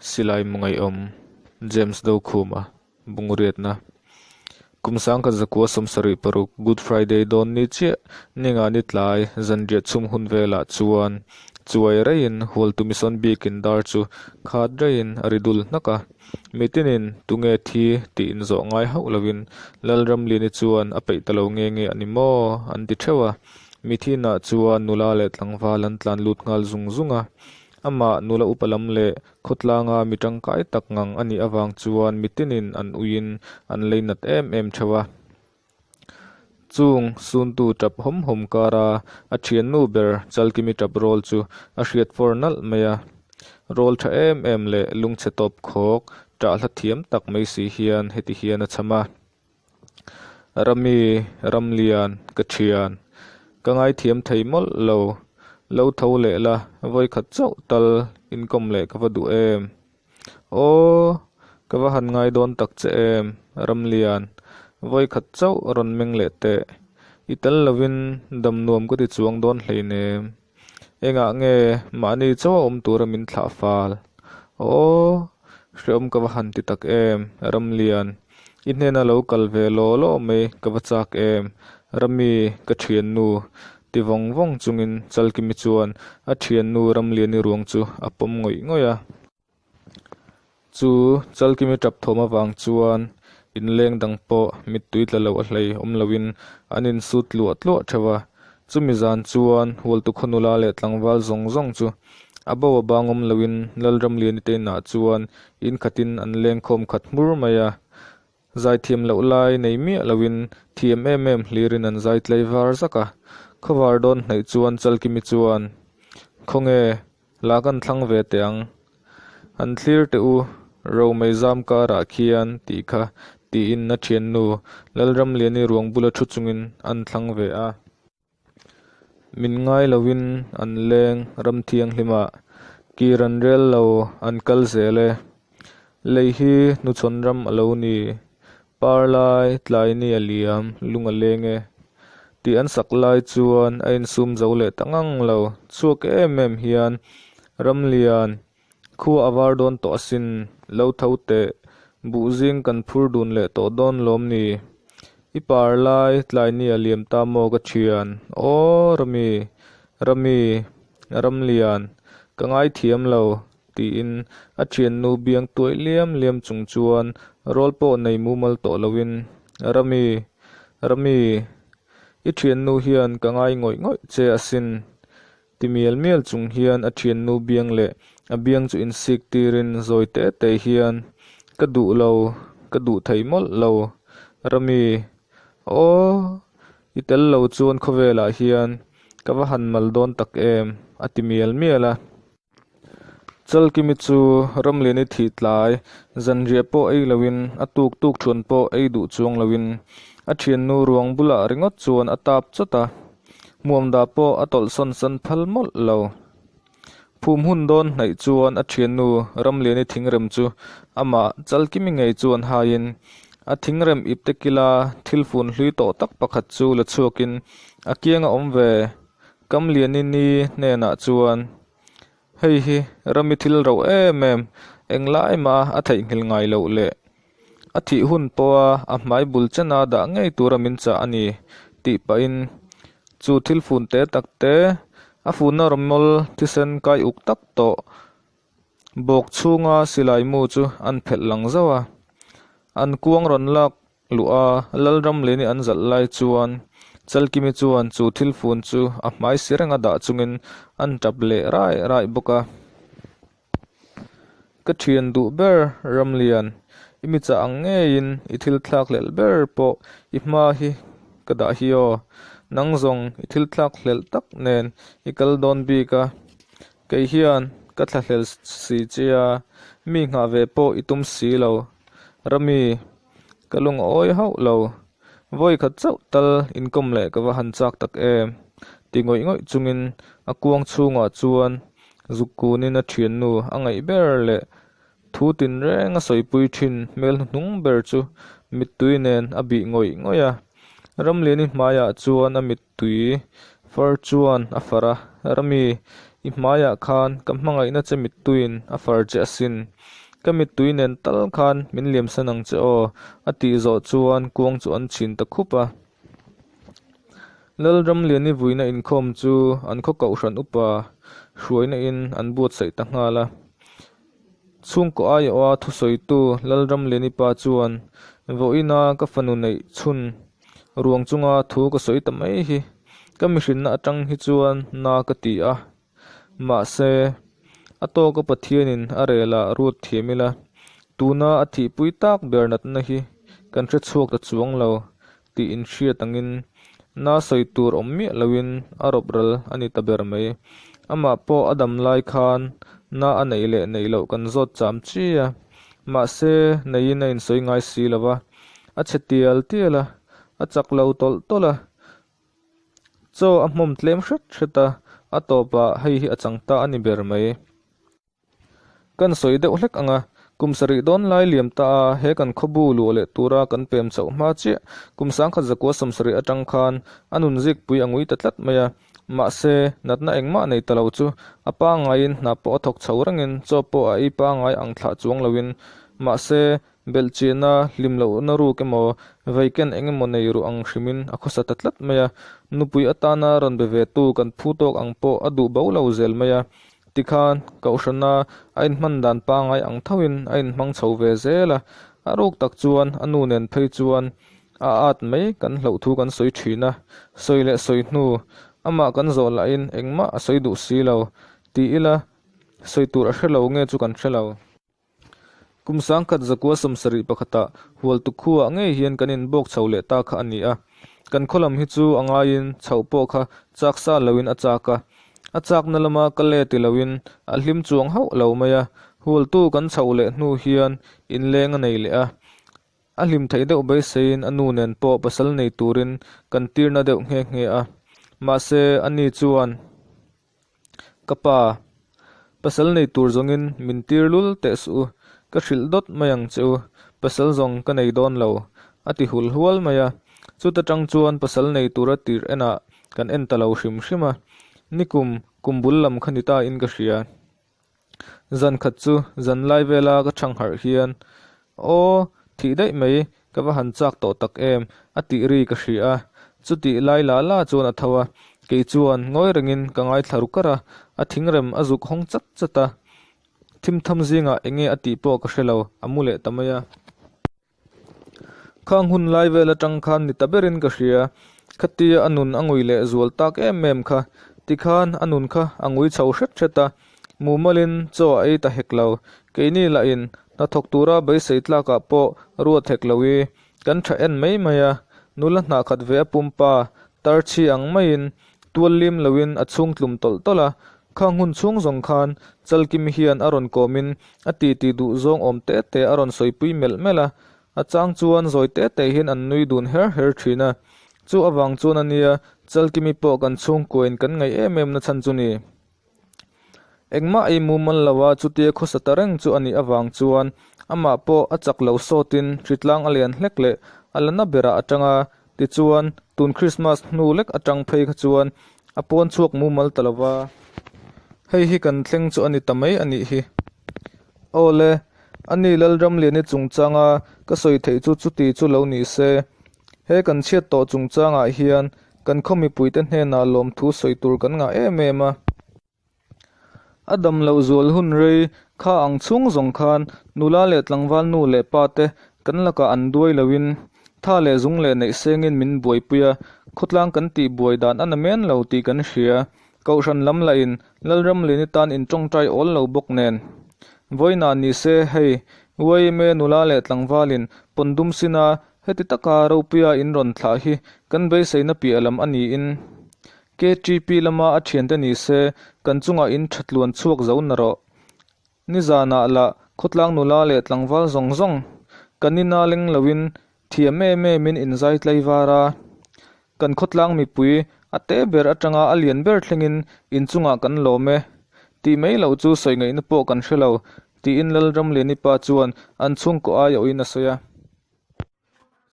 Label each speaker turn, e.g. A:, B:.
A: Silai mu ngaihawm, James Dokhuma, Bungriatna. Kum 1976 Good Friday dawn ni chiah ninga ni tlai zanriah chhum hun velah chuan chuai reiin Hualtu Mission biakin dar chu khat reiin a ri dul hnak a. Mitinin tunge thi tih inzawh ngai hauh lovin Lalramliani chuan a peih ta lo nge nge a ni maw an ti theuh a. Mithinah chuan nula leh tlangval an tlan lut nghal zung zung a. Amah nula upa lam leh Khawtlanga mi tangkai tak ngang a nih avang chuan mitinin an uiin an lei nat em em theuh a. Chung suntu tap hawm hawm kara a thiannu ber Chalkimi tap rawl chu a hriat fawr nalh mai a. Rawl tha em em leh lungchhe tawp khawk ṭah hla thiam tak mai si hian heti hian a cham a. Rami, Ramlian, ka thian. Ka ngaithiam thei mawlh lo. Lo tho leh la, vawikhat chauh tal inkawm leh ka va duh em? Aw, ka va han ngai dawn tak che em, Ramlian. Vawikhat chauh rawn meng leh teh. I tel lovin dam nuam ka ti chuang dawn hleinem. Engah nge mahni chauh a awm tura min thlah fal? Aw, hreawm ka va han ti tak em, Ramlian. I hnena lo kal ve law law mai ka va chak em, Rami, ka thiannu, ti vawng vawng chungin Chalkimi chuan a thiannu Ramliani ruang chu a pawm ngawih ngawih a. Chu Chalkimi tap thawm avang chuan inleng dang pawh mittui tla lo a hlei awm loin an insut tluah tluah theuh a. Chumi zan chuan Hualtu khaw nula leh tlangval zawng zawng chu a bo a bang awm loin Lalramliani te inah chuan in khatin an leng khawm khat hmur mai a. Zaithiam loh lai nei miah loin thiam em em hlirin an zai tlei var zak a. Khawvar dawn hnaih chuan Chalkimi chuan, Khawnge, La kan thlang ve teh ang. An thlir teh u, Romei zam karah khian tih kha tiin a thiannu Lalramliani ruang bula thu chungin an thlang ve a. Min ngai loin an leng ram thianghlimah kir an rel lo an kal zel e. Lei hi hnuchhawn ram a lo ni. Par lai tlai ni a liam lung a leng e. Tih an sak lai chuan a insum zo leh ta ngang lo. Chhuak em em hian Ramlian khua a var dawn tawh asin, lo tho teh, buh zing kan phur dun leh tawh dawn lawm ni? I par lai tlai ni a liam ta maw ka thian? Aw Rami, Rami, Ramlian, ka ngaithiam lo. Tiin a thiannu biang tuai liam liam chung chuan rawl pawh nei mumal tawh loin, Rami, Rami, i thiannu hian ka ngai ngawih ngawih che asin, ti mial mial chung hian a thiannu biang leh a biang chu insik tirin zawi te te hian, Ka duh lo, ka duh thei mawlh lo, Rami, aw, i tel lo chuan khawvelah hian ka va han mal dawn tak em, a ti mial mial a. Chalkimi chu Ramliani thih tlai, zanriah pawh ei loin, a tuk tuk thuan pawh ei duh chuang loin, a thiannu ruang bulah ringawt chuan a tap chawt a, hmuamda pawh a tawlhsawn san phal mawlh lo. Phum hun dawn hnaih chuan a thiannu Ramliani thingrem chu amah Chalkimi ngei chuan haiin, a thingrem ipte kila thil fun hlui tawh tak pakhat chu la chhuakin a kianga awm ve Kamliani ni hnenah chuan, Hei hi rami thil rauh em em, englai mah a theihnghilh ngai loh leh a thih hun pawha a hmai bul chena dah ngei tura min chah a ni, tih pahin chu thil fun te tak te, a funna rawmawl thisen kai uk tak tawh bawk chhunga silai mu chu an phelh lang zauh a, an kuang rawn lak Luh a, Lalramliani an zalh lai chuan Chalkimi chuan chu thil fun chu a hmai si renga dah chungin an tap leh rai rai bawk a. Ka thian duh ber Ramlian, i mi chah ang ngeiin i thil thlak hlelh ber pawh i hma hi ka dah hi aw. Nang zawng i thil thlak hlelh tak nen i kal dawn bik a, kei hian ka thlahlel si che a, mi nghah ve pawh i tum si lo. Rami. Ka lung a awi hauh lo. Vawi khat chauh tal inkawm leh ka va han chak tak em? Ti ngawih ngawih chungin a kuang chhungah chuan zuk kunin a thiannu a ngaih ber leh thu tinreng a sawipui thin hmel hnuhnung ber chu mittui nen a bih ngawih ngawih a. Ramliani hmaiah chuan a mittui far chuan a far a, Rami, I hmaiah khan ka hmangaihna che mittuiin a far che asin. Ka mittui nen tal khan min liamsan ang che aw, a tih zawh chuan kuang chu an chhin ta khup a. Lalramliani vuina inkhawm chu an khaw kohhran upa hruaina in an buatsaih ta nghal a. Chhungkaw aiawha thusawitu Lalramliani pa chuan, Vawiina ka fanu neih chhun ruang chunga thu ka sawi ta mai hi ka mihrinna atang hi chuan na ka ti a. Mahse, a tawka Pathianin a relah ruat thiam ila, tuna a thihpui tak ber natna hi kan hre chhuak ta chuang lo tih inhriat angin na sawi tur awm miah loin a rawp ral a ni ta ber mai. Amah pawh a dam lai khan na a neih leh neih loh kan zawt cham chi a, mahse neiin a insawi ngai si lo va, a chhe tial tial a, a chak lo tawlh tawlh a, chaw a hmawm tlem hret hret a, a tawpah hei hi a chang ta a ni ber mai. Kan sawi deuh hlek ang a, kum sarih dawn lai liam ta a, he kan khawbu luah leh tura kan pem chauh hma chiah kum 1170 atang khan a nun zikpui a ngui ta tlat mai a. Mahse, natna engmah nei ta lo chu a pangaiin hna pawh a thawk chho rengin chaw pawh a ei pangai ang thlah chuang loin. Mahse, Belhchiahna, hlim lohna ruk emaw, veiken eng emaw nei ruh ang hrimin a khawsa ta tlat mai a. Nupui atana rawn be ve tu kan phu tawk ang pawh a duh bo lo zel mai a. Tikhan, Kohhrana a inhman dan pangai ang thoin a inhmang chho ve zel a. A ruk tak chuan a nu nen phei chuan a at mai kan hloh thu kan sawi thin a. Sawi leh sawi hnu, amah kan zawh lahin engmah a sawi duh si lo. Ti ila, sawi tur a hre lo nge chu kan hre lo. Kum 1171-ah Hualtukhuah ngei hian kan inbawk chho leh ta kha a ni a. Kan khaw lam hi chu a ngaiin chhoh pawh kha chak sa loin a chak a. A chakna lama ka le ti loin a hlim chuang hauh lo mai a. Hualtu kan chhoh leh hnu hian inleng a nei leh a. A hlim theih deuh beiseiin a nu nen pawh pasal nei turin kan tirna deuh nghe nghe a. Mahse, ani chuan. Ka pa, pasal nei tur zawngin min tir lul teh suh u, ka hrilh dawt mai ang che u, pasal zawng ka nei dawn lo, a ti hul hual mai a. Chuta tang chuan pasal nei tura tir enah kan en ta lo hrim hrim a, nikum kum bul lam kha ni ta in ka hria. Zan khat chu zan lai vela ka chhang harh hian, Aw, thih daih mai, ka va han chak tawh tak em, a tih ri ka hria a. Chutih lai la la chuan a tho a, kei chuan ngawi rengin ka ngaithla ru kar a, a thingrem a zuk hawng chat chat a. Thimtham zingah enge a tih pawh ka hre lo, a mu leh ta mai a. Khang hun lai vel atang khan ni ta berin ka hria, khatia a nun a ngui leh zual tak em em kha, tikhan a nun kha a ngui chho hret hret a, mumalin chaw a ei ta hek lo, keini lahin hnathawk tura beisei tlakah pawh ruat hek lo i, kan tha en mai mai a, nula hnah khat ve a pumpa tar chhi ang maiin Tual lim loin a chhung tlum tawlh tawlh a, khang hun chhung zawng khan Chalkimi hian a rawn kawmin a titi duh zawng awm te te a rawn sawipui melh melh a, a chang chuan zawi te te hian an nui dun her her thin a. Chu avang chuan a nia Chalkimi pawh kan chhungkuain kan ngaih em em na chhan chu ni. Engmah ei mumal lo a chutia khawsa ta reng chu a nih avang chuan amah pawh a chak lo sawtin hritlang a lian hlek leh a la na berah a tang a, tichuan tun Krismas hnu lek atang phei kha chuan a pawn chhuak mumal ta lo va. Hei hi kan thleng chu a ni ta mai a nih hi. Aw le, ani Lalramliani chungchanga ka sawi theih chu chuti chu lo ni se, he kan chhiat tawh chungchangah hian Kan khaw mipuite hnenah lawmthu sawi tur kan ngah em em a. A dam loh zual hun rei kha ang chhung zawng khan nula leh tlangval nu leh pa te kan lakah an duai loin tha leh zung leh neih sengin min buaipui a, khawtlang kan tih buai dan a na men lo tih kan hria. Kohhran lam lahin Lalramliani tan in tawngtai awl lo bawk nen. Vawiinah ni se hei YMA nula leh tlangvalin pawndum sina Heti taka Ropuia in rawn thlah hi kan beiseina piah lam a niin KTP lama a thiante ni se kan chungah in tha tluan chhuak zo na rawh. Nizanah lah khawtlang nula leh tlangval zawng zawng kan ina leng loin thiam em em in inzai tlai var a. Kan khawtlang mipui a te ber atanga a lian ber thlengin inchungah kan lawm e. Tih mai loh chu sawi ngaihna pawh kan hre lo, tiin Lalramliani pa chuan an chhungkaw aiawhin a sawi a.